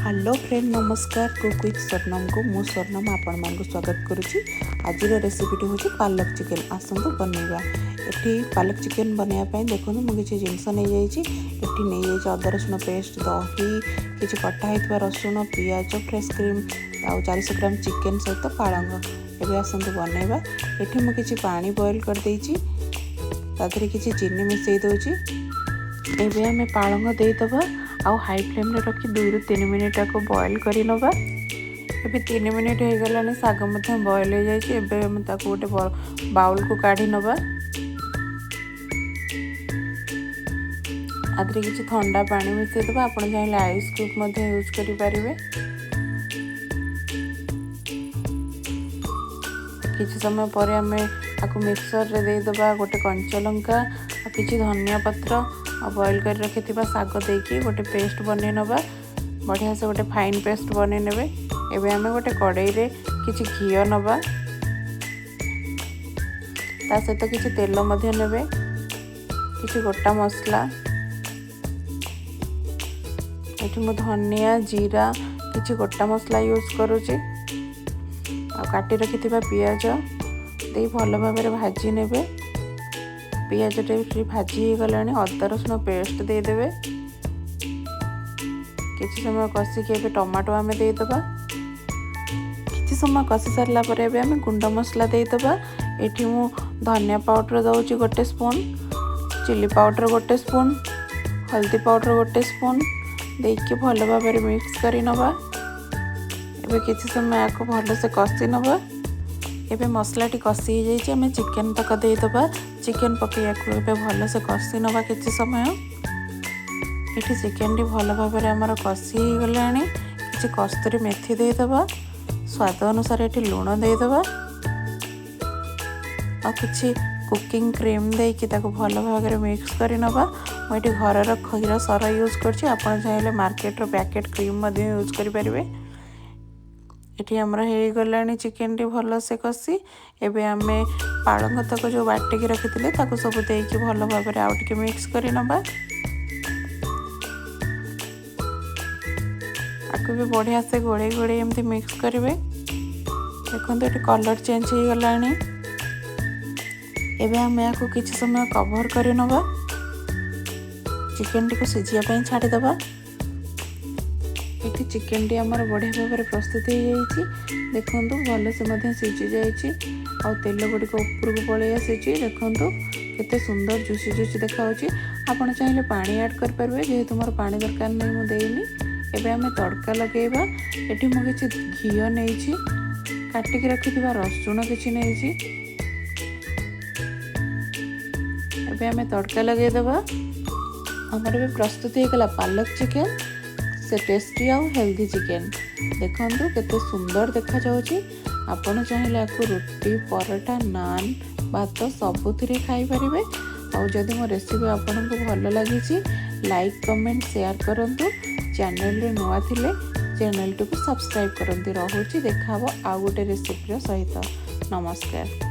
Hello friend, ନମସ୍କାର। Cook with ସ୍ୱର୍ଣ୍ଣମକୁ ମୁଁ ସ୍ୱର୍ଣ୍ଣମ ଆପଣମାନଙ୍କୁ ସ୍ୱାଗତ କରୁଛି। ଆଜିର ରେସିପିଟି ହେଉଛି ପାଲକ ଚିକେନ୍। ଆସନ୍ତୁ ବନେଇବା। ଏଠି ପାଲକ ଚିକେନ୍ ବନେଇବା ପାଇଁ ଦେଖନ୍ତୁ, ମୁଁ କିଛି ଜିନିଷ ନେଇଯାଇଛି। ଏଠି ନେଇଯାଇଛି ଅଦା ରସୁଣ ପେଷ୍ଟ, ଦହି, କିଛି କଟା ହେଇଥିବା ରସୁଣ, ପିଆଜ, ଫ୍ରେଶ୍ କ୍ରିମ୍ ଆଉ 400 ଗ୍ରାମ ଚିକେନ୍ ସହିତ ପାଳଙ୍ଗ। ଏବେ ଆସନ୍ତୁ ବନେଇବା। ଏଠି ମୁଁ କିଛି ପାଣି ବଏଲ୍ କରିଦେଇଛି, ତା ଦେହରେ କିଛି ଚିନି ମିଶାଇ ଦେଉଛି। ଏବେ ଆମେ ପାଳଙ୍ଗ ଦେଇଦେବା ଆଉ ହାଇ ଫ୍ଲେମ୍ରେ ରଖି 2ରୁ 3 ମିନିଟ୍ ତାକୁ ବଏଲ୍ କରି ନେବା। ଏବେ 3 ମିନିଟ୍ ହେଇଗଲାଣି, ଶାଗ ମଧ୍ୟ ବଏଲ୍ ହେଇଯାଇଛି। ଏବେ ଆମେ ତାକୁ ଗୋଟେ ବାଉଲକୁ କାଢ଼ି ନେବା। ଆଥିରେ କିଛି ଥଣ୍ଡା ପାଣି ମିଶାଇ ଦେବା। ଆପଣ ଚାହିଁଲେ ଆଇସ୍ କ୍ୟୁବ୍ ମଧ୍ୟ ୟୁଜ୍ କରିପାରିବେ। କିଛି ସମୟ ପରେ ଆମେ ତାକୁ ମିକ୍ସରରେ ଦେଇଦେବା ଗୋଟେ କଞ୍ଚା ଲଙ୍କା ଆଉ କିଛି ଧନିଆ ପତ୍ର ଆଉ ବଏଲ୍ କରି ରଖିଥିବା ଶାଗ ଦେଇକି ଗୋଟେ ପେଷ୍ଟ ବନେଇ ନେବା। ବଢ଼ିଆ ସେ ଗୋଟେ ଫାଇନ୍ ପେଷ୍ଟ ବନେଇ ନେବେ। ଏବେ ଆମେ ଗୋଟେ କଡ଼େଇରେ କିଛି ଘିଅ ନେବା, ତା ସହିତ କିଛି ତେଲ ମଧ୍ୟ ନେବେ, କିଛି ଗୋଟା ମସଲା। ଏଠି ମୁଁ ଧନିଆ, ଜିରା, କିଛି ଗୋଟା ମସଲା ୟୁଜ୍ କରୁଛି ଆଉ କାଟି ରଖିଥିବା ପିଆଜ ଦେଇ ଭଲ ଭାବରେ ଭାଜି ନେବେ। ପିଆଜଟା ଏଠି ଭାଜି ହେଇଗଲାଣି, ଅଦା ରସୁଣ ପେଷ୍ଟ ଦେଇଦେବେ। କିଛି ସମୟ କଷିକି ଏବେ ଟମାଟୋ ଆମେ ଦେଇଦେବା। କିଛି ସମୟ କଷି ସାରିଲା ପରେ ଏବେ ଆମେ ଗୁଣ୍ଡ ମସଲା ଦେଇଦେବା। ଏଠି ମୁଁ ଧନିଆ ପାଉଡ଼ର ଦେଉଛି ଗୋଟେ ସ୍ପୁନ୍, ଚିଲି ପାଉଡ଼ର ଗୋଟେ ସ୍ପୁନ୍, ହଳଦୀ ପାଉଡ଼ର ଗୋଟେ ସ୍ପୁନ୍ ଦେଇକି ଭଲ ଭାବରେ ମିକ୍ସ କରି ନେବା। ଏବେ କିଛି ସମୟ ଏହାକୁ ଭଲସେ କଷି ନେବା। ଏବେ ମସଲାଟି କଷି ହେଇଯାଇଛି, ଆମେ ଚିକେନ୍ ତକ ଦେଇଦେବା। ଚିକେନ୍ ପକାଇବାକୁ ଏବେ ଭଲସେ କଷି ନେବା କିଛି ସମୟ। ଏଠି ଚିକେନ୍ଟି ଭଲ ଭାବରେ ଆମର କଷି ହେଇଗଲାଣି। କିଛି କସ୍ତୁରୀ ମେଥି ଦେଇଦେବା, ସ୍ୱାଦ ଅନୁସାରେ ଏଠି ଲୁଣ ଦେଇଦେବା ଆଉ କିଛି କୁକିଂ କ୍ରିମ୍ ଦେଇକି ତାକୁ ଭଲ ଭାବରେ ମିକ୍ସ କରି ନେବା। ମୁଁ ଏଠି ଘରର କ୍ଷୀର ସର ୟୁଜ୍ କରୁଛି, ଆପଣ ଚାହିଁଲେ ମାର୍କେଟର ପ୍ୟାକେଟ୍ କ୍ରିମ୍ ମଧ୍ୟ ୟୁଜ୍ କରିପାରିବେ। ଏଠି ଆମର ହେଇଗଲାଣି ଚିକେନଟି ଭଲସେ କଷି। ଏବେ ଆମେ ପାଳଙ୍ଗ ତକ ଯେଉଁ ବାଟିକି ରଖିଥିଲେ, ତାକୁ ସବୁ ଦେଇକି ଭଲ ଭାବରେ ଆଉ ଟିକେ ମିକ୍ସ କରି ନେବା। ଆକୁ ବି ବଢ଼ିଆ ସେ ଗୋଳେଇ ଗୋଳେଇ ଏମିତି ମିକ୍ସ କରିବେ। ଦେଖନ୍ତୁ, ଏଠି କଲର୍ ଚେଞ୍ଜ ହେଇଗଲାଣି। ଏବେ ଆମେ ଏହାକୁ କିଛି ସମୟ କଭର୍ କରି ନେବା, ଚିକେନଟିକୁ ସିଝିବା ପାଇଁ ଛାଡ଼ିଦେବା। ଏଠି ଚିକେନଟି ଆମର ବଢ଼ିଆ ଭାବରେ ପ୍ରସ୍ତୁତ ହେଇଯାଇଛି। ଦେଖନ୍ତୁ, ଭଲସେ ମଧ୍ୟ ସିଝି ଯାଇଛି ଆଉ ତେଲ ଗୁଡ଼ିକ ଉପରକୁ ପଳେଇ ଆସିଛି। ଦେଖନ୍ତୁ, କେତେ ସୁନ୍ଦର ଜୁସି ଜୁସି ଦେଖାଯାଉଛି। ଆପଣ ଚାହିଁଲେ ପାଣି ଆଡ଼୍ କରିପାରିବେ। ଯେହେତୁ ମୋର ପାଣି ଦରକାର ନାହିଁ, ମୁଁ ଦେଇନି। ଏବେ ଆମେ ତଡ଼କା ଲଗେଇବା। ଏଠି ମୁଁ କିଛି ଘିଅ ନେଇଛି, କାଟିକି ରଖିଥିବା ରସୁଣ କିଛି ନେଇଛି। ଏବେ ଆମେ ତଡ଼କା ଲଗେଇଦେବା। ଆମର ଏବେ ପ୍ରସ୍ତୁତ ହେଇଗଲା ପାଲକ ଚିକେନ୍, ସେ ଟେଷ୍ଟି ଆଉ ହେଲ୍ଦି ଚିକେନ୍। ଦେଖନ୍ତୁ, କେତେ ସୁନ୍ଦର ଦେଖାଯାଉଛି। ଆପଣ ଚାହିଁଲେ ଆକୁ ରୁଟି, ପରଟା, ନାନ୍, ଭାତ ସବୁଥିରେ ଖାଇପାରିବେ। ଆଉ ଯଦି ମୋ ରେସିପି ଆପଣଙ୍କୁ ଭଲ ଲାଗିଛି, ଲାଇକ୍, କମେଣ୍ଟ, ସେୟାର କରନ୍ତୁ। ଚ୍ୟାନେଲରେ ନୂଆ ଥିଲେ ଚ୍ୟାନେଲଟିକୁ ସବସ୍କ୍ରାଇବ୍ କରନ୍ତୁ। ରହୁଛି, ଦେଖା ହେବ ଆଉ ଗୋଟେ ରେସିପିର ସହିତ। ନମସ୍କାର।